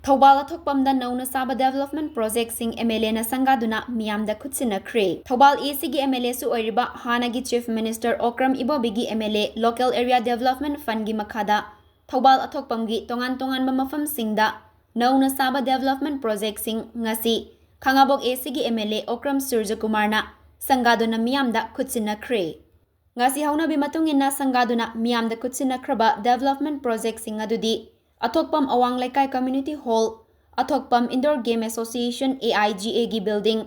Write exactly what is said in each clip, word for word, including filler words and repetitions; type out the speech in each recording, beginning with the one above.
ꯊꯧꯕꯥꯜ ꯑꯊꯣꯛꯄꯝꯗ ꯅꯧꯅ ꯁꯥꯕ development projectꯁꯤꯡ MLAꯅ ꯁꯪꯒꯥꯗꯨꯅ ꯃꯤꯌꯥꯝꯗ ꯈꯨꯠꯁꯤꯟꯅꯈ꯭ꯔꯦ꯫ ꯊꯧꯕꯥꯜ ACꯒꯤ MLAꯁꯨ ꯑꯣꯏꯔꯤꯕ ꯍꯥꯟꯅꯒꯤ Chief Minister Okram ꯏꯕꯣꯕꯤꯒꯤ MLA Local Area Development Fundꯒꯤ ꯃꯈꯥꯗ ꯊꯧꯕꯥꯜ ꯑꯊꯣꯛꯄꯝꯒꯤ ꯇꯣꯉꯥꯟ ꯇꯣꯉꯥꯟꯕ ꯃꯐꯝꯁꯤꯡꯗ ꯅꯧꯅ ꯁꯥꯕ development projectꯁꯤꯡ ꯉꯁꯤ ꯈꯥꯉꯕꯣꯛ ACꯒꯤ MLA ꯑꯣꯀ꯭ꯔꯝ ꯁꯨꯔꯖꯀꯨꯃꯥꯔꯅ ꯁꯪꯒꯥꯗꯨꯅ ꯃꯤꯌꯥꯝꯗ ꯈꯨꯠꯁꯤꯟꯅꯈ꯭ꯔꯦ꯫ ꯉꯁꯤ ꯍꯧꯅꯕꯤ ꯃꯇꯨꯡ ꯏꯟꯅ ꯁꯪꯒꯥꯗꯨꯅ ꯃꯤꯌꯥꯝꯗ ꯈꯨꯠꯁꯤꯟꯅꯈ꯭ꯔꯕ development projectꯁꯤꯡ ꯑꯗꯨꯗꯤ ꯑꯊꯣꯛꯄꯝ ꯑꯋꯥꯡ ꯂꯩꯀꯥꯏ Community Hall, ꯑꯊꯣꯛꯄꯝ Indoor Game Association AIGAꯒꯤ building,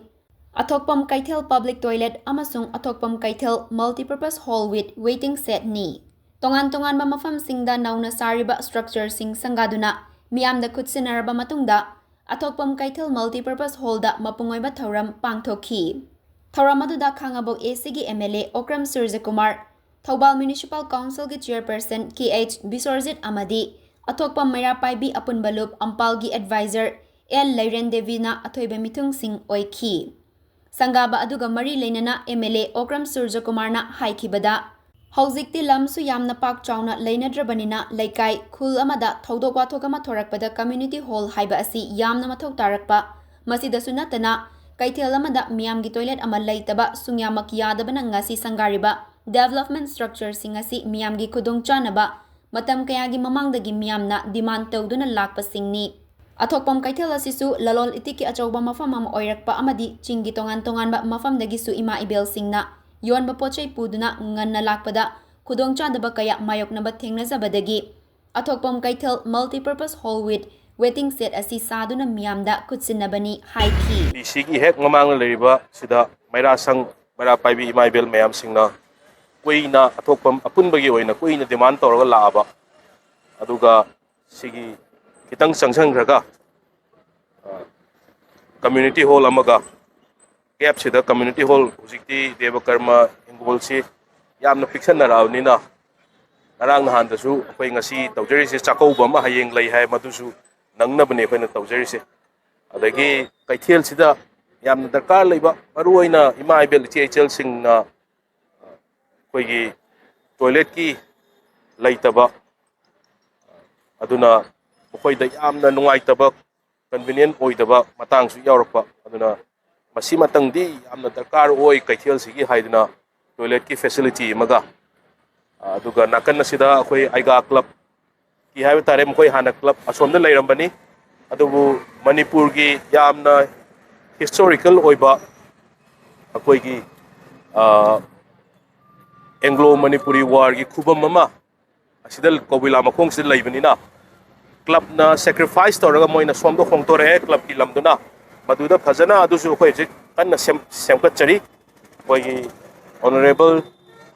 ꯑꯊꯣꯛꯄꯝ ꯀꯩꯊꯦꯜ public toilet ꯑꯃꯁꯨꯡ ꯑꯊꯣꯛꯄꯝ ꯀꯩꯊꯦꯜ multipurpose hall with waiting shedꯅꯤ꯫ ꯇꯣꯉꯥꯟ ꯇꯣꯉꯥꯟꯕ ꯃꯐꯝꯁꯤꯡꯗ ꯅꯧꯅ ꯁꯥꯔꯤꯕ structureꯁꯤꯡ ꯁꯪꯒꯥꯗꯨꯅ ꯃꯤꯌꯥꯝꯗ ꯈꯨꯠꯁꯤꯟꯅꯔꯕ ꯃꯇꯨꯡꯗ ꯑꯊꯣꯛꯄꯝ ꯀꯩꯊꯦꯜ multipurpose hallꯗ ꯃꯄꯨꯡ ꯑꯣꯏꯕ ꯊꯧꯔꯝ ꯄꯥꯡꯊꯣꯛꯈꯤ꯫ ꯊꯧꯔꯝ ꯑꯗꯨꯗ ꯈꯥꯉꯕꯣꯛ ACꯒꯤ MLA Okram ꯁꯨꯔꯖꯀꯨꯃꯥꯔ, Thoubal Municipal Councilꯒꯤ Chairperson KH ꯕꯤꯁ꯭ꯋꯔꯖꯤꯠ ꯑꯃꯗꯤ ꯑꯊꯣꯛꯄꯝ ꯃꯩꯔꯥ ꯄꯥꯏꯕꯤ ꯑꯄꯨꯟꯕ ꯂꯨꯞ ꯑꯝꯄꯥꯜꯒꯤ advisor L ꯂꯩꯔꯦꯟ ꯗꯦꯕꯤꯅ ꯑꯊꯣꯏꯕ ꯃꯤꯊꯨꯡꯁꯤꯡ ꯑꯣꯏꯈꯤ꯫ ꯁꯪꯒꯥꯕ ꯑꯗꯨꯒ ꯃꯔꯤ ꯂꯩꯅꯅ MLA ꯑꯣꯀ꯭ꯔꯝ ꯁꯨꯔꯖꯀꯨꯃꯥꯔꯅ ꯍꯥꯏꯈꯤꯕꯗ, ꯍꯧꯖꯤꯛꯇꯤ ꯂꯝꯁꯨ ꯌꯥꯝꯅ ꯄꯥꯛ ꯆꯥꯎꯅ ꯂꯩꯅꯗ꯭ꯔꯕꯅꯤꯅ ꯂꯩꯀꯥꯏ, ꯈꯨꯜ ꯑꯃꯗ ꯊꯧꯗꯣꯛ ꯋꯥꯊꯣꯛ ꯑꯃ ꯊꯣꯔꯛꯄꯗ community hall ꯍꯥꯏꯕ ꯑꯁꯤ ꯌꯥꯝꯅ ꯃꯊꯧ ꯇꯥꯔꯛꯄ, ꯃꯁꯤꯗꯁꯨ ꯅꯠꯇꯅ ꯀꯩꯊꯦꯜ ꯑꯃꯗ ꯃꯤꯌꯥꯝꯒꯤ toilet ꯑꯃ ꯂꯩꯇꯕ ꯁꯨꯡꯌꯥꯃꯛ ꯌꯥꯗꯕꯅ ꯉꯁꯤ ꯁꯪꯒꯥꯔꯤꯕ development structureꯁꯤꯡ ꯑꯁꯤ ꯃꯤꯌꯥꯝꯒꯤ ꯈꯨꯗꯣꯡꯆꯥꯅꯕ ꯃꯇꯝ ꯀꯌꯥꯒꯤ ꯃꯃꯥꯡꯗꯒꯤ ꯃꯤꯌꯥꯝꯅ demand ꯇꯧꯗꯨꯅ ꯂꯥꯛꯄꯁꯤꯡꯅꯤ꯫ ꯑꯊꯣꯛꯄꯝ ꯀꯩꯊꯦꯜ ꯑꯁꯤꯁꯨ ꯂꯂꯣꯟ ꯏꯇꯤꯛꯀꯤ ꯑꯆꯧꯕ ꯃꯐꯝ ꯑꯃ ꯑꯣꯏꯔꯛꯄ ꯑꯃꯗꯤ ꯆꯤꯡꯒꯤ ꯇꯣꯉꯥꯟ ꯇꯣꯉꯥꯟꯕ ꯃꯐꯝꯗꯒꯤꯁꯨ ꯏꯃꯥ ꯏꯕꯦꯜꯁꯤꯡꯅ ꯌꯣꯟꯕ ꯄꯣꯠꯆꯩ ꯄꯨꯗꯨꯅ ꯉꯟꯅ ꯂꯥꯛꯄꯗ ꯈꯨꯗꯣꯡꯆꯥꯗꯕ ꯀꯌꯥ ꯃꯥꯌꯣꯛꯅꯕ ꯊꯦꯡꯅꯖꯕꯗꯒꯤ ꯑꯊꯣꯛꯄꯝ ꯀꯩꯊꯦꯜ multipurpose hall with waiting shed ꯑꯁꯤ ꯁꯥꯗꯨꯅ ꯃꯤꯌꯥꯝꯗ ꯈꯨꯠꯁꯤꯟꯅꯕꯅꯤ ꯍꯥꯏꯈꯤ꯫ ꯁꯤꯒꯤ ꯍꯦꯛ ꯃꯃꯥꯡꯗ ꯂꯩꯔꯤꯕ ꯁꯤꯗ ꯃꯩꯔꯥꯁꯪ, ꯃꯩꯔꯥ ꯄꯥꯏꯕꯤ ꯏꯃꯥ ꯏꯕꯦꯜ ꯃꯌꯥꯝꯁꯤꯡꯅ ꯀꯨꯏꯅ ꯑꯊꯣꯛꯄꯝ ꯑꯄꯨꯟꯕꯒꯤ ꯑꯣꯏꯅ ꯀꯨꯏꯅ demand ꯇꯧꯔꯒ ꯂꯥꯛꯑꯕ, ꯑꯗꯨꯒ ꯁꯤꯒꯤ ꯈꯤꯇꯪ ꯆꯪꯁꯤꯟꯈ꯭ꯔꯒ, ꯑ, community hall ꯑꯃꯒ gapꯁꯤꯗ community hall, ꯍꯧꯖꯤꯛꯇꯤ ꯗꯦꯕ ꯀꯔꯃ ꯍꯤꯡꯒꯣꯜꯁꯤ ꯌꯥꯝꯅ ꯄꯤꯛꯁꯟꯅꯔꯛꯑꯕꯅꯤꯅ ꯉꯔꯥꯡ ꯅꯍꯥꯟꯗꯁꯨ ꯑꯩꯈꯣꯏ ꯉꯁꯤ ꯇꯧꯖꯔꯤꯁꯦ ꯆꯥꯛꯀꯧꯕ ꯑꯃ ꯍꯌꯦꯡ ꯂꯩ ꯍꯥꯏ, ꯃꯗꯨꯁꯨ ꯅꯪꯅꯕꯅꯦ ꯑꯩꯈꯣꯏꯅ ꯇꯧꯖꯔꯤꯁꯦ꯫ ꯑꯗꯒꯤ ꯀꯩꯊꯦꯜꯁꯤꯗ ꯌꯥꯝꯅ ꯗꯔꯀꯥꯔ ꯂꯩꯕ, ꯃꯔꯨꯑꯣꯏꯅ ꯏꯃꯥ ꯏꯕꯦꯜ ꯏꯆꯦ ꯏꯆꯜꯁꯤꯡꯅ ꯑꯩꯈꯣꯏꯒꯤ toiletꯀꯤ ꯂꯩꯇꯕ, ꯑꯗꯨꯅ ꯃꯈꯣꯏꯗ ꯌꯥꯝꯅ ꯅꯨꯡꯉꯥꯏꯇꯕ, ꯀꯟꯚꯤꯅꯤꯌꯦꯟ ꯑꯣꯏꯗꯕ ꯃꯇꯥꯡꯁꯨ ꯌꯥꯎꯔꯛꯄ꯫ ꯑꯗꯨꯅ ꯃꯁꯤꯃꯇꯪꯗꯤ ꯌꯥꯝꯅ ꯗꯔꯀꯥꯔ ꯑꯣꯏ ꯀꯩꯊꯦꯜꯁꯤꯒꯤ ꯍꯥꯏꯗꯨꯅ ꯇꯣꯏꯂꯦꯠꯀꯤ ꯐꯦꯁꯤꯂꯤꯇꯤ ꯑꯃꯒ꯫ ꯑꯗꯨꯒ ꯅꯥꯀꯟ ꯑꯁꯤꯗ ꯑꯩꯈꯣꯏ ꯑꯩꯒꯥ ꯀ꯭ꯂꯕꯀꯤ ꯍꯥꯏꯕ ꯇꯥꯔꯦ, ꯃꯈꯣꯏ ꯍꯥꯟꯅ ꯀ꯭ꯂꯕ ꯑꯁꯣꯝꯗ ꯂꯩꯔꯝꯕꯅꯤ, ꯑꯗꯨꯕꯨ ꯃꯅꯤꯄꯨꯔꯒꯤ ꯌꯥꯝꯅ ꯍꯤꯁꯇꯣꯔꯤꯀꯦꯜ ꯑꯣꯏꯕ ꯑꯩꯈꯣꯏꯒꯤ ꯑꯦꯡꯒ꯭ꯂꯣ ꯃꯅꯤꯄꯨꯔꯤ ꯋꯥꯔꯒꯤ ꯈꯨꯕꯝ ꯑꯃ ꯑꯁꯤꯗ ꯀꯧꯕꯤꯂꯥ ꯃꯈꯣꯡꯁꯤꯗ ꯂꯩꯕꯅꯤꯅ, ꯀ꯭ꯂꯕꯅ ꯁꯦꯀ꯭ꯔꯤꯐꯥꯏꯁ ꯇꯧꯔꯒ ꯃꯣꯏꯅ ꯁꯣꯝꯗ ꯍꯣꯡꯗꯣꯔꯛꯑꯦ, ꯀ꯭ꯂꯕꯀꯤ ꯂꯝꯗꯨꯅ꯫ ꯃꯗꯨꯗ ꯐꯖꯅ ꯑꯗꯨꯁꯨ ꯑꯩꯈꯣꯏ ꯍꯧꯖꯤꯛ ꯀꯟꯅ ꯁꯦꯝ-, ꯁꯦꯝꯒꯠꯆꯔꯤ꯫ ꯑꯩꯈꯣꯏꯒꯤ ꯑꯣꯅꯔꯦꯕꯜ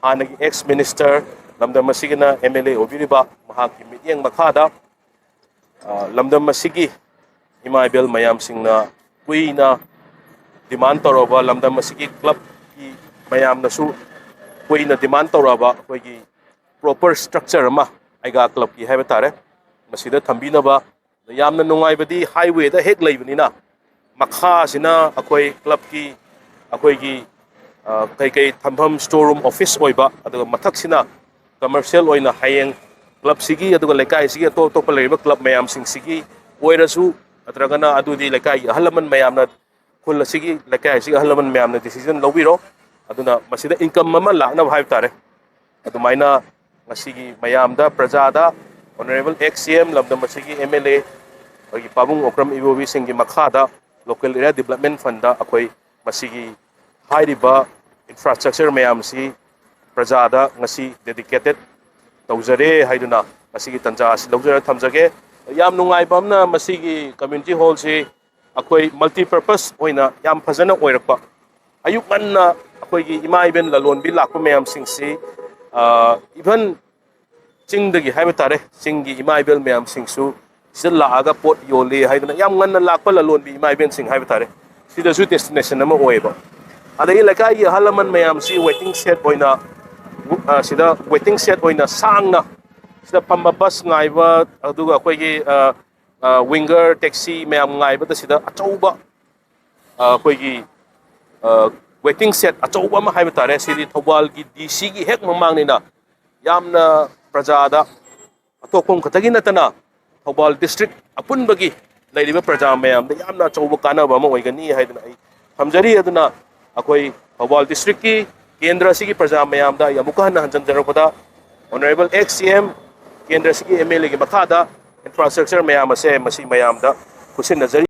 ꯍꯥꯟꯅꯒꯤ ꯑꯦꯛꯁ ꯃꯤꯅꯤꯁꯇꯔ, ꯂꯝꯗꯝ ꯑꯁꯤꯒꯤꯅ ꯑꯦꯝ ꯑꯦꯜ ꯑꯦ ꯑꯣꯏꯕꯤꯔꯤꯕ, ꯃꯍꯥꯛꯀꯤ ꯃꯤꯠꯌꯦꯡ ꯃꯈꯥꯗ, ꯑ, ꯂꯝꯗꯝ ꯑꯁꯤꯒꯤ ꯏꯃꯥ ꯏꯕꯦꯜ ꯃꯌꯥꯝꯁꯤꯡꯅ ꯀꯨꯏꯅ ꯗꯤꯃꯥꯟ ꯇꯧꯔꯕ, ꯂꯝꯗꯝ ꯑꯁꯤꯒꯤ ꯀ꯭ꯂꯕꯀꯤ ꯃꯌꯥꯝꯅꯁꯨ ꯀꯨꯏꯅ ꯗꯤꯃꯥꯟ ꯇꯧꯔꯛꯑꯕ ꯑꯩꯈꯣꯏꯒꯤ ꯄ꯭ꯔꯣꯄꯔ ꯁ꯭ꯇ꯭ꯔꯛꯆꯔ ꯑꯃ, ꯑꯩꯒꯥ ꯀ꯭ꯂꯕꯀꯤ ꯍꯥꯏꯕ ꯇꯥꯔꯦ, ꯃꯁꯤꯗ ꯊꯝꯕꯤꯅꯕ꯫ ꯌꯥꯝꯅ ꯅꯨꯡꯉꯥꯏꯕꯗꯤ ꯍꯥꯏꯋꯦꯗ ꯍꯦꯛ ꯂꯩꯕꯅꯤꯅ, ꯃꯈꯥꯁꯤꯅ ꯑꯩꯈꯣꯏ ꯀ꯭ꯂꯕꯀꯤ ꯑꯩꯈꯣꯏꯒꯤ, ꯑ, ꯀꯩꯀꯩ ꯊꯝꯐꯝ, ꯁ꯭ꯇꯣꯔ ꯔꯨꯝ, ꯑꯣꯐꯤꯁ ꯑꯣꯏꯕ, ꯑꯗꯨꯒ ꯃꯊꯛꯁꯤꯅ ꯀꯃꯔꯁꯤꯌꯦꯜ ꯑꯣꯏꯅ ꯍꯌꯦꯡ ꯀ꯭ꯂꯕꯁꯤꯒꯤ ꯑꯗꯨꯒ ꯂꯩꯀꯥꯏꯁꯤꯒꯤ ꯑꯇꯣꯞ ꯑꯇꯣꯞꯄ ꯂꯩꯔꯤꯕ ꯀ꯭ꯂꯕ ꯃꯌꯥꯝꯁꯤꯡꯁꯤꯒꯤ ꯑꯣꯏꯔꯁꯨ, ꯅꯠꯇ꯭ꯔꯒꯅ ꯑꯗꯨꯗꯤ ꯂꯩꯀꯥꯏꯒꯤ ꯑꯍꯜ ꯂꯃꯟ ꯃꯌꯥꯝꯅ, ꯈꯨꯜ ꯑꯁꯤꯒꯤ, ꯂꯩꯀꯥꯏ ꯑꯁꯤꯒꯤ ꯑꯍꯜ ꯂꯃꯟ ꯃꯌꯥꯝꯅ ꯗꯤꯁꯤꯖꯟ ꯂꯧꯕꯤꯔꯣ꯫ ꯑꯗꯨꯅ ꯃꯁꯤꯗ ꯏꯟꯀꯝ ꯑꯃ ꯂꯥꯛꯅꯕ ꯍꯥꯏꯕ ꯇꯥꯔꯦ꯫ ꯑꯗꯨꯃꯥꯏꯅ ꯉꯁꯤꯒꯤ ꯃꯌꯥꯝꯗ, ꯄ꯭ꯔꯖꯥꯗ, ꯑꯣꯅꯔꯦꯕꯜ ꯑꯦꯛꯁ ꯁꯤ ꯑꯦꯝ, ꯂꯝꯗꯝ ꯑꯁꯤꯒꯤ ꯑꯦꯝ ꯑꯦꯜ ꯑꯦ, ꯑꯩꯈꯣꯏꯒꯤ ꯄꯥꯕꯨꯡ ꯑꯣꯀ꯭ꯔꯝ ꯏꯕꯣꯕꯤꯁꯤꯡꯒꯤ ꯃꯈꯥꯗ ꯂꯣꯀꯦꯜ ꯑꯦꯔꯤꯌꯥ ꯗꯤꯕꯂꯞꯃꯦꯟ ꯐꯟꯗ ꯑꯩꯈꯣꯏ ꯃꯁꯤꯒꯤ ꯍꯥꯏꯔꯤꯕ ꯏꯟꯐ꯭ꯔꯥꯁ꯭ꯇ꯭ꯔꯛꯆꯔ ꯃꯌꯥꯝꯁꯤ ꯄ꯭ꯔꯖꯥꯗ ꯉꯁꯤ ꯗꯦꯗꯤꯀꯦꯇꯦꯠ ꯇꯧꯖꯔꯦ ꯍꯥꯏꯗꯨꯅ ꯉꯁꯤꯒꯤ ꯇꯥꯟꯖꯥ ꯑꯁꯤ ꯂꯧꯖꯔ ꯊꯝꯖꯒꯦ꯫ ꯌꯥꯝ ꯅꯨꯡꯉꯥꯏꯕ ꯑꯃꯅ, ꯃꯁꯤꯒꯤ ꯀꯝꯃ꯭ꯌꯨꯅꯤꯇꯤ ꯍꯣꯜꯁꯤ ꯑꯩꯈꯣꯏ ꯃꯜꯇꯤꯄꯔꯄꯁ ꯑꯣꯏꯅ ꯌꯥꯝ ꯐꯖꯅ ꯑꯣꯏꯔꯛꯄ, ꯑꯌꯨꯛ ꯉꯟꯅ ꯑꯩꯈꯣꯏꯒꯤ ꯏꯃꯥ ꯏꯕꯦꯟ ꯂꯂꯣꯟꯕꯤ ꯂꯥꯛꯄ ꯃꯌꯥꯝꯁꯤꯡꯁꯤ, ꯑ, even ꯆꯤꯡꯗꯒꯤ ꯍꯥꯏꯕ ꯇꯥꯔꯦ, ꯆꯤꯡꯒꯤ ꯏꯃꯥ ꯏꯕꯦꯜ ꯃꯌꯥꯝꯁꯤꯡꯁꯨ ꯁꯤꯗ ꯂꯥꯛꯑꯒ ꯄꯣꯠ ꯌꯣꯜꯂꯤ ꯍꯥꯏꯗꯅ ꯌꯥꯝ ꯉꯟꯅ ꯂꯥꯛꯄ ꯂꯂꯣꯟꯕꯤ ꯏꯃꯥ ꯏꯕꯦꯟꯁꯤꯡ ꯍꯥꯏꯕ ꯇꯥꯔꯦ, ꯁꯤꯗꯁꯨ ꯗꯦꯁꯇꯤꯅꯦꯁꯟ ꯑꯃ ꯑꯣꯏꯌꯦꯕ꯫ ꯑꯗꯒꯤ ꯂꯩꯀꯥꯏꯒꯤ ꯑꯍꯜ ꯂꯃꯟ ꯃꯌꯥꯝꯁꯤ ꯋꯦꯇꯤꯡ ꯁꯦꯠ ꯑꯣꯏꯅ, ꯑ, ꯁꯤꯗ ꯋꯦꯇꯤꯡ ꯁꯦꯠ ꯑꯣꯏꯅ ꯁꯥꯡꯅ ꯁꯤꯗ ꯐꯝꯕ, ꯕꯁ ꯉꯥꯏꯕ, ꯑꯗꯨꯒ ꯑꯩꯈꯣꯏꯒꯤ, ꯑ, ꯑ, ꯋꯤꯡꯒꯔ, ꯇꯦꯛꯁꯤ ꯃꯌꯥꯝ ꯉꯥꯏꯕꯗ ꯁꯤꯗ ꯑꯆꯧꯕ, ꯑ, ꯑꯩꯈꯣꯏꯒꯤ, ꯑ, ꯋꯦꯇꯤꯡ ꯁꯦꯠ ꯑꯆꯧꯕ ꯑꯃ ꯍꯥꯏꯕ ꯇꯥꯔꯦ꯫ ꯁꯤꯗꯤ ꯊꯧꯕꯥꯜꯒꯤ ꯗꯤ ꯁꯤꯒꯤ ꯍꯦꯛ ꯃꯃꯥꯡꯅꯤꯅ ꯌꯥꯝꯅ ꯄ꯭ꯔꯖꯥꯗ ꯍꯥꯊꯣꯛꯐꯝ ꯈꯛꯇꯒꯤ ꯅꯠꯇꯅ ꯊꯧꯕꯥꯜ ꯗꯤꯁꯇ꯭ꯔꯤꯛ ꯑꯄꯨꯟꯕꯒꯤ ꯂꯩꯔꯤꯕ ꯄ꯭ꯔꯖꯥ ꯃꯌꯥꯝꯗ ꯌꯥꯝꯅ ꯑꯆꯧꯕ ꯀꯥꯟꯅꯕ ꯑꯃ ꯑꯣꯏꯒꯅꯤ ꯍꯥꯏꯗꯅ ꯑꯩ ꯊꯝꯖꯔꯤ꯫ ꯑꯗꯨꯅ ꯑꯩꯈꯣꯏ ꯊꯧꯕꯥꯜ ꯗꯤꯁꯇ꯭ꯔꯤꯛꯀꯤ ꯀꯦꯟꯗ꯭ꯔ ꯑꯁꯤꯒꯤ ꯄ꯭ꯔꯖꯥ ꯃꯌꯥꯝꯗ ꯑꯩ ꯑꯃꯨꯛꯀ ꯍꯟꯅ ꯍꯟꯖꯤꯟꯖꯔꯛꯄꯗ, ꯑꯣꯅꯔꯦꯕꯜ ꯑꯦꯛꯁ ꯁꯤ ꯑꯦꯝ, ꯀꯦꯟꯗ꯭ꯔ ꯑꯁꯤꯒꯤ ꯑꯦꯝ ꯑꯦꯜ ꯑꯦꯒꯤ ꯃꯈꯥꯗ ꯏꯟꯐ꯭ꯔꯥꯁ꯭ꯇ꯭ꯔꯛꯆꯔ ꯃꯌꯥꯝ ꯑꯁꯦ ꯃꯁꯤ ꯃꯌꯥꯝꯗ ꯈꯨꯠꯁꯤꯟꯅꯖꯔꯤ꯫